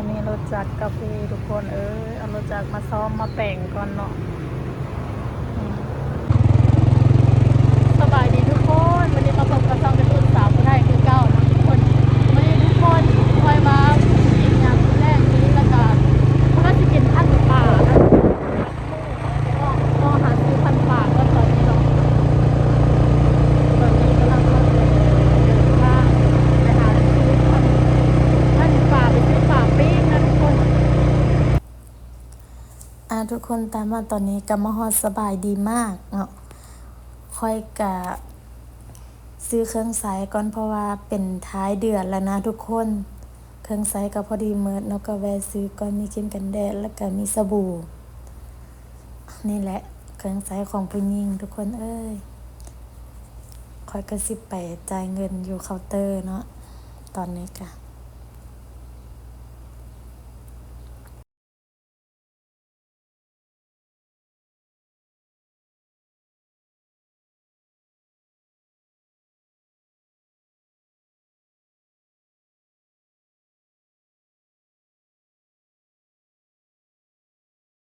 ນີ້ລົດຈັກກາເຟທຸກຄົນເອີຍ ເອົາລົດຈັກມາຊ້ອມມາແປງກ່ອນເນາະ. ສະບາຍດີທຸກຄົນ ມື້ນີ້ມາພົບກັບຊ່ອງກາຕູນສາວຜູ້ໄທຄືເກົ່າເນາະທຸກຄົນ. ມື້ນີ້ທຸກຄົນຂ້ອຍມາກິນຫຍັງມື້ແລງນີ້ ແລ້ວກະພາກັນຊິກິນພັນປາເນາະ. ເຮົາຫາຊື້ພັນປາກ່ອນຕອນນີ້ເນາະ. ຕອນນີ້ກຳລັງເດີນທາງໄປຫາຊື້ພັນ ພັນປາ ໄປຊື້ປາປີ້ງນະທຸກຄົນ. ອ່າ ທຸກຄົນ ຕາມມາຕອນນີ້ກໍມາຮອດສະບາຍດີມາກເນາະ. ຂ້ອຍກະຊື້ເຄື່ອງໃຊ້ກ່ອນ ເພາະວ່າເປັນທ້າຍເດືອນແລ້ວນະທຸກຄົນ. ເຄື່ອງໃຊ້ກໍພໍດີໝົດເນາະ ກໍແວ່ຊື້ກ່ອນ ມີຄຣີມກັນແດດ ແລ້ວກໍມີສະບູ. ນີ້ແຫຼະເຄື່ອງໃຊ້ຂອງຜູ້ຍິງທຸກຄົນເອີຍ. ຂ້ອຍກໍຊິໄປຈ່າຍເງິນຢູ່ເຄົາເຕີເນາະ ຕອນນີ້ກະ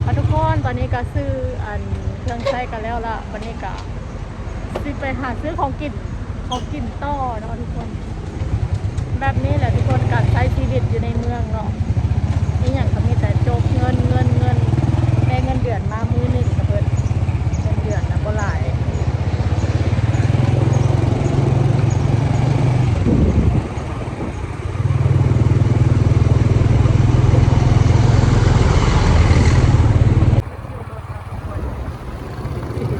ອ່ະ ທຸກຄົນ ຕອນນີ້ກໍຊື້ອັນເຄື່ອງໃຊ້ກັນແລ້ວລະ ບັດນີ້ກໍຊິໄປຫາຊື້ຂອງກິນ ຂອງກິນຕໍ່ເນາະທຸກຄົນ. ແບບນີ້ແຫຼະທຸກຄົນ ການໃຊ້ຊີວິດຢູ່ໃນເມືອງເນາະ ອີ່ຫຍັງກໍມີແຕ່ຈົກເງິນ ເງິນ ເງິນ ແຕ່ເງິນເດືອນມາມື້ໜຶ່ງກໍເບິດ ເງິນເດືອນນະບໍ່ຫຼາຍ.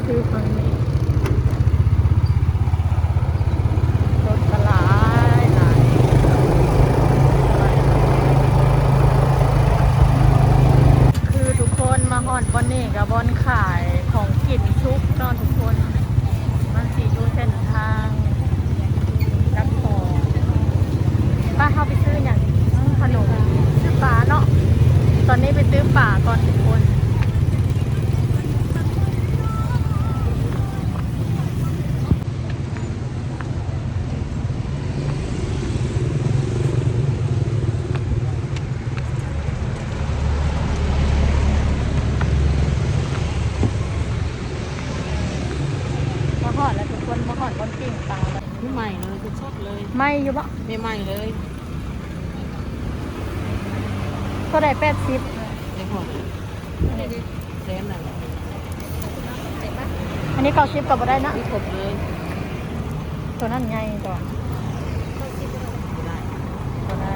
ຄືຝັ່ງນີ້ ລົດກໍຫຼາຍຫຼາຍ ຄືທຸກຄົນມາຮອດບ່ອນນີ້ກໍບ່ອນຂາຍຂອງກິນສຸກເນາະທຸກຄົນ. ມັນຊິຢູ່ເສັ້ນທາງຫຼັກສອງ. ໄປ ເຮົາໄປຊື້ຫຍັງ? ຂະໜົມ ຊື້ປາເນາະ. ຕອນນີ້ໄປຊື້ປາກ່ອນທຸກຄົນ. ມາຮອດແລ້ວທຸກຄົນ ມາຮອດບ່ອນປີ້ງປາແລ້ວ. ໃໝ່ເລີຍ ສົດໆເລີຍ. ໃໝ່ຢູ່ບໍ່? ໃໝ່ໆເລີຍ. ເທົ່າໃດ? ແປດສິບ. ໄດ້ພໍ ແສນນັ້ນແຫຼະ. ອັນນີ້ເກົ້າສິບກໍບໍ່ໄດ້ນະ. ມີຄົບເລີຍ. ຕົວນັ້ນໃຫຍ່ຕົວະ. ບໍ່ໄດ້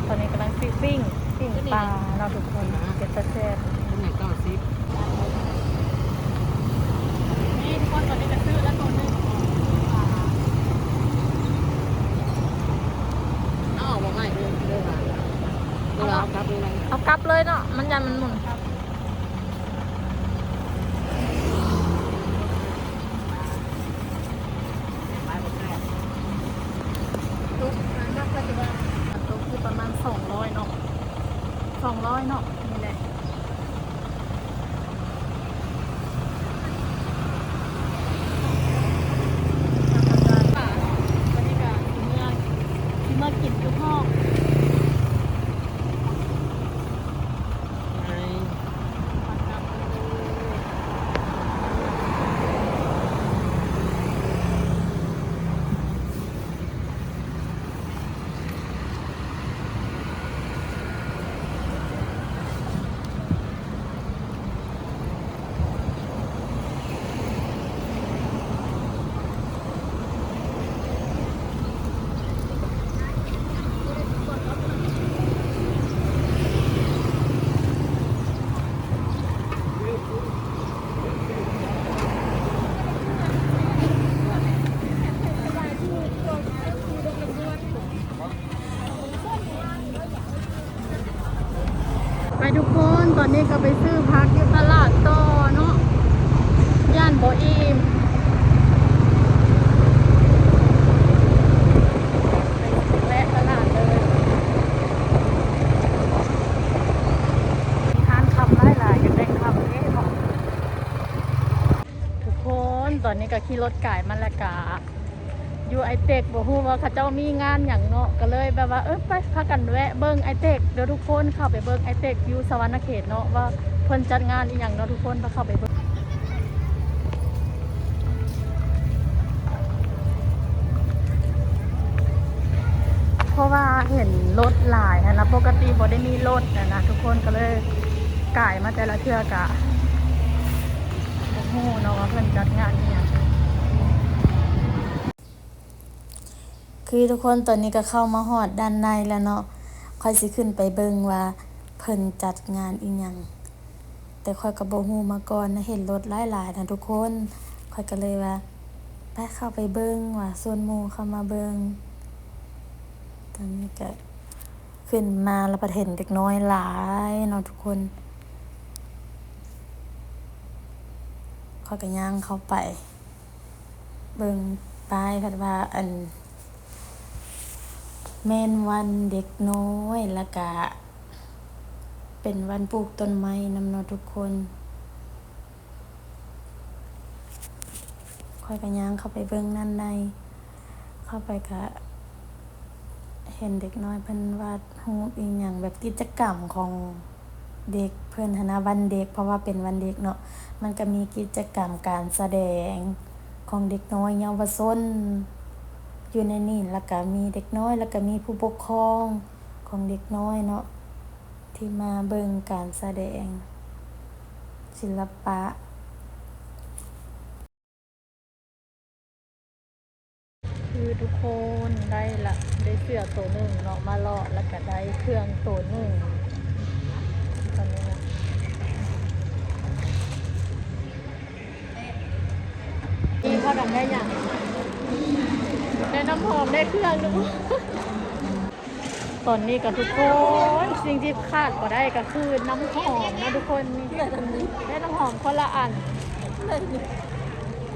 ບໍ່ໄດ້. ຕອນນີ້ກຳລັງຊື້ປີ້ງ ປີ້ງປາເນາະທຸກຄົນ ເປັນຕາແຊບ. ຕົວນີ້ເກົ້າສິບ. ນີ້ທຸກຄົນ ຕອນນີ້ກໍຊື້ແລ້ວຕົວໜຶ່ງ. ເອົາອອກບໍ່ໃໝ່ເດີ ເດີວ່າ ເອົາກັບເລີຍເນາະ ມັນຢ້ານມັນໝຸ່ນ. ຕົກ ຕົກຄືປະມານສອງຮ້ອຍເນາະ ສອງຮ້ອຍເນາະ ນີ້ແຫຼະ. ບັນຍາກາດ ບັນຍາກາດ ຊິເມືອ ຊິເມືອກິນຢູ່ຫ້ອງ. ໄປທຸກຄົນ ຕອນນີ້ກໍໄປຊື້ຜັກຢູ່ຕະຫຼາດຕໍ່ເນາະ ຢ້ານບໍ່ອີ່ມ. ໄປແວະຕະຫຼາດເລີຍ ມີຮ້ານຄຳຫຼາຍໆ ຢາກໄດ້ຄຳເດ້ເນາະ. ທຸກຄົນ ຕອນນີ້ກໍຂີ່ລົດກາຍມາແລ້ວກະ ຢູ່ໄອເຕັກ ບໍ່ຮູ້ວ່າເຂົາເຈົ້າມີງານຫຍັງເນາະ ກໍເລີຍແບບວ່າ ເອີ ໄປ ພາກັນແວະເບິ່ງໄອເຕັກເດີທຸກຄົນ. ເຂົ້າໄປເບິ່ງໄອເຕັກຢູ່ສະຫວັນນະເຂດເນາະ ວ່າເພິ່ນຈັດງານອີ່ຫຍັງເນາະທຸກຄົນ. ພາເຂົ້າໄປເບິ່ງ ເພາະວ່າເຫັນລົດຫຼາຍຫັ້ນນະ, ປົກກະຕິບໍ່ໄດ້ມີລົດຫັ້ນນະທຸກຄົນ, ກໍເລີຍກາຍມາແຕ່ລະເທື່ອກະບໍ່ຮູ້ເນາະວ່າເພິ່ນຈັດງານອີ່ຫຍັງ. ຄືທຸກຄົນ ຕອນນີ້ກໍເຂົ້າມາຮອດດ້ານໃນແລ້ວເນາະ, ຂ້ອຍຊິຂຶ້ນໄປເບິ່ງວ່າເພິ່ນຈັດງານອີ່ຫຍັງ. ແຕ່ຂ້ອຍກໍບໍ່ຮູ້ມາກ່ອນນະ, ເຫັນລົດຫຼາຍໆນະທຸກຄົນ, ຂ້ອຍກໍເລີຍວ່າ ໄປເຂົ້າໄປເບິ່ງວ່າ ຊວນໝູ່ເຂົ້າມາເບິ່ງ. ຕອນນີ້ກໍຂຶ້ນມາແລ້ວພັດເຫັນເດັກນ້ອຍຫຼາຍເນາະທຸກຄົນ, ຂ້ອຍກໍຍ່າງເຂົ້າໄປເບິ່ງປ້າຍ ພັດວ່າ ອັນ ແມ່ນວັນເດັກນ້ອຍ ແລ້ວກະ ເປັນວັນປູກຕົ້ນໄມ້ນຳເນາະທຸກຄົນ. ຂ້ອຍກໍຍ່າງເຂົ້າໄປເບິ່ງດ້ານໃນ, ເຂົ້າໄປກະເຫັນເດັກນ້ອຍເພິ່ນວາດຮູບອີ່ຫຍັງ ແບບກິດຈະກຳຂອງເດັກເພິ່ນຫັ້ນນະ, ວັນເດັກ ເພາະວ່າເປັນວັນເດັກເນາະ, ມັນກໍມີກິດຈະກຳການສະແດງຂອງເດັກນ້ອຍເຍົາວະຊົນຢູ່ໃນນີ້, ແລ້ວກະມີເດັກນ້ອຍ ແລ້ວກະມີຜູ້ປົກຄອງ ຂອງເດັກນ້ອຍເນາະ ທີ່ມາເບິ່ງການສະແດງສິລະປະ. ຄືທຸກຄົນໄດ້ລະ ໄດ້ເສື້ອໂຕໜຶ່ງເນາະ ມາເລາະ ແລ້ວກະໄດ້ເຄື່ອງໂຕໜຶ່ງ ຕອນນີ້ນະ. ນີ້ພາກັນໄດ້ຫຍັງ? ໄດ້ນ້ຳຫອມ ໄດ້ເຄື່ອງໜຶ່ງ. ຕອນນີ້ກໍທຸກຄົນ ສິ່ງທີ່ຂາດບໍ່ໄດ້ກໍຄືນ້ຳຫອມເນາະທຸກຄົນ. ນີ້ ໄດ້ນ້ຳຫອມຄົນລະອັນ.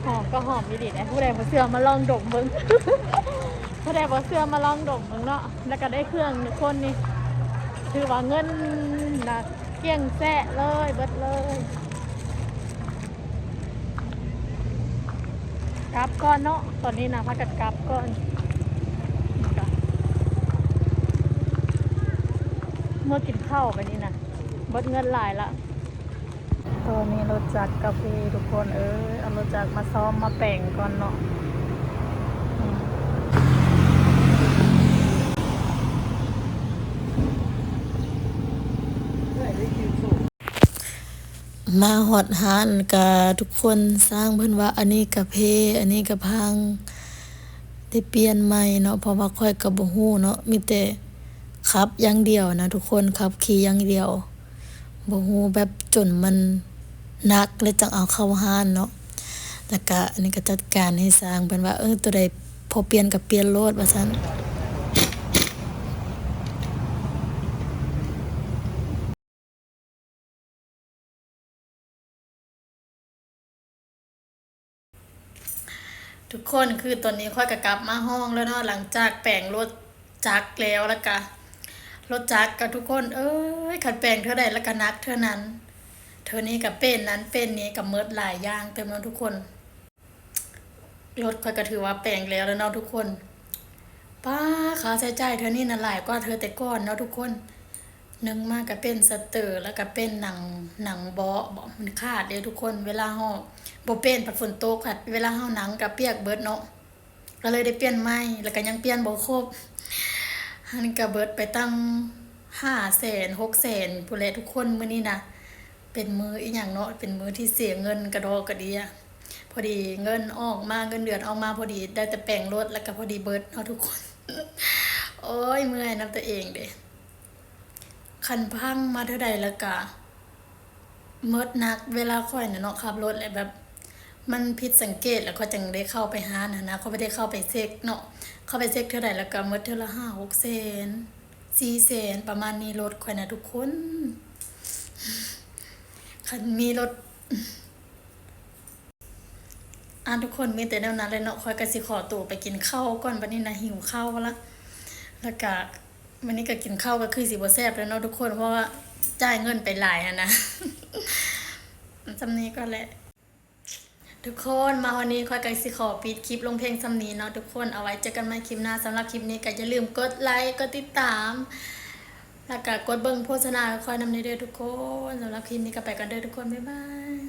ຫອມກໍຫອມອີ່ຫຼີເດ້. ຜູ້ໃດບໍ່ເຊື່ອມາລອງດົມເບິ່ງ. ຜູ້ໃດບໍ່ເຊື່ອມາລອງດົມເບິ່ງເນາະ. ແລ້ວກໍໄດ້ເຄື່ອງທຸກຄົນ. ນີ້ຖືວ່າເງິນນະ ກ້ຽງແຊະເລີຍ ເບິດເລີຍ. ກັບກ່ອນເນາະ ຕອນນີ້ນະ ພາກັນກັບກ່ອນ. ເມືອກິນເຂົ້າບາດນີ້ນະ ເບິດເງິນຫຼາຍລະ. ຕອນນີ້ລົດຈັກກະເພທຸກຄົນເອີຍ, ເອົາລົດຈັກມາຊ້ອມມາແປງກ່ອນເນາະ. ມາຮອດຮ້ານກະທຸກຄົນ ຊ່າງເພິ່ນວ່າ ອັນນີ້ກະເພ ອັນນີ້ກະພັງ ໄດ້ປ່ຽນໃໝ່ເນາະ. ເພາະວ່າຂ້ອຍກະບໍ່ຮູ້ເນາະ ມີແຕ່ຂັບຢ່າງດຽວນະທຸກຄົນ, ຂັບຂີ່ຢ່າງດຽວ ບໍ່ຮູ້ແບບຈົນມັນໜັກແລ້ວຈັ່ງເອົາເຂົ້າຮ້ານເນາະ. ແລ້ວກະອັນນີ້ກະຈັດການໃຫ້ຊ່າງເພິ່ນວ່າ ເອີ ໂຕໃດພໍປ່ຽນກະປ່ຽນໂລດວ່າຊັ້ນ. ທຸກຄົນ ຄືຕອນນີ້ຂ້ອຍກະກັບມາຫ້ອງແລ້ວເນາະ ຫຼັງຈາກແປງລົດຈັກແລ້ວ. ແລ້ວກະລົດຈັກກະ ທຸກຄົນເອີຍ ຄັນແປງເທື່ອໃດແລ້ວກະໜັກເທື່ອນັ້ນ. ເທື່ອນີ້ກະເປັນນັ້ນເປັນນີ້ ກະໝົດຫຼາຍຢ່າງເຕີບເນາະທຸກຄົນ. ລົດຂ້ອຍກະຖືວ່າແປງແລ້ວແລ້ວເນາະທຸກຄົນ. ປ້າ ຄ່າໃຊ້ຈ່າຍເທື່ອນີ້ນະຫຼາຍກວ່າເທື່ອແຕ່ກ່ອນເນາະທຸກຄົນ. ໜຶ່ງມາກະເປັນສະເຕີ ແລ້ວກະເປັນໜັງ ໜັງເບາະ ເບາະມັນຂາດເດ້ທຸກຄົນ. ເວລາເຮົາບໍ່ເປັນພັດຝົນຕົກພັດ ເວລາເຮົານັ່ງກະປຽກເບິດເນາະ. ກະເລີຍໄດ້ປ່ຽນໃໝ່ ແລ້ວກະຍັງປ່ຽນບໍ່ຄົບ. ຫັ້ນກະເບິດໄປຕັ້ງຫ້າແສນ ຫົກແສນພຸ້ນແຫຼະທຸກຄົນ. ມື້ນີ້ນະ ເປັນມື້ອີ່ຫຍັງເນາະ ເປັນມື້ທີ່ເສຍເງິນກະດໍກະເດຍ. ພໍດີເງິນອອກມາ ເງິນເດືອນອອກມາ ພໍດີໄດ້ແຕ່ແປງລົດ ແລ້ວກະພໍດີເບິດເນາະທຸກຄົນ. ໂອ້ຍ ເມື່ອຍນຳຕົວເອງເດ້. ຄັນພັງມາເທື່ອໃດແລ້ວກະໝົດໜັກ. ເວລາຂ້ອຍນະເນາະ ຂັບລົດແລ້ວແບບມັນຜິດສັງເກດ ແລ້ວຂ້ອຍຈັ່ງໄດ້ເຂົ້າໄປຮ້ານຫັ້ນນະ. ຂ້ອຍບໍ່ໄດ້ເຂົ້າໄປເຊັກເນາະ. ເຂົ້າໄປເຊັກເທື່ອໃດແລ້ວກະໝົດເທື່ອລະຫ້າຫົກແສນ ສີ່ແສນ ປະມານນີ້ ລົດຂ້ອຍນະທຸກຄົນ. ຄັນມີລົດ ອ່າ ທຸກຄົນ ມີແຕ່ແນວນັ້ນແຫຼະເນາະ. ຂ້ອຍກະຊິຂໍໂຕໄປກິນເຂົ້າກ່ອນ ບາດນີ້ນະ ຫິວເຂົ້າລະ. ແລ້ວກະມື້ນີ້ກະກິນເຂົ້າກະຄືຊິບໍ່ແຊບແລ້ວເນາະທຸກຄົນ ເພາະວ່າຈ່າຍເງິນໄປຫຼາຍຫັ້ນນະ. ສ່ຳນີ້ກ່ອນແຫຼະ. ທຸກຄົນ ມາຮອດນີ້ຂ້ອຍກໍຊິຂໍປິດຄລິບລົງພຽງສ່ຳນີ້ເນາະທຸກຄົນ. ເອົາໄວ້ເຈີກັນໃໝ່ຄລິບໜ້າ. ສຳລັບຄລິບນີ້ກໍຢ່າລືມກົດໄລ ກົດຕິດຕາມ ແລ້ວກໍກົດເບິ່ງໂຄສະນາໃຫ້ຂ້ອຍນຳແດ່ເດີທຸກຄົນ. ສຳລັບຄລິບນີ້ກໍໄປກ່ອນເດີທຸກຄົນ ບາຍບາຍ.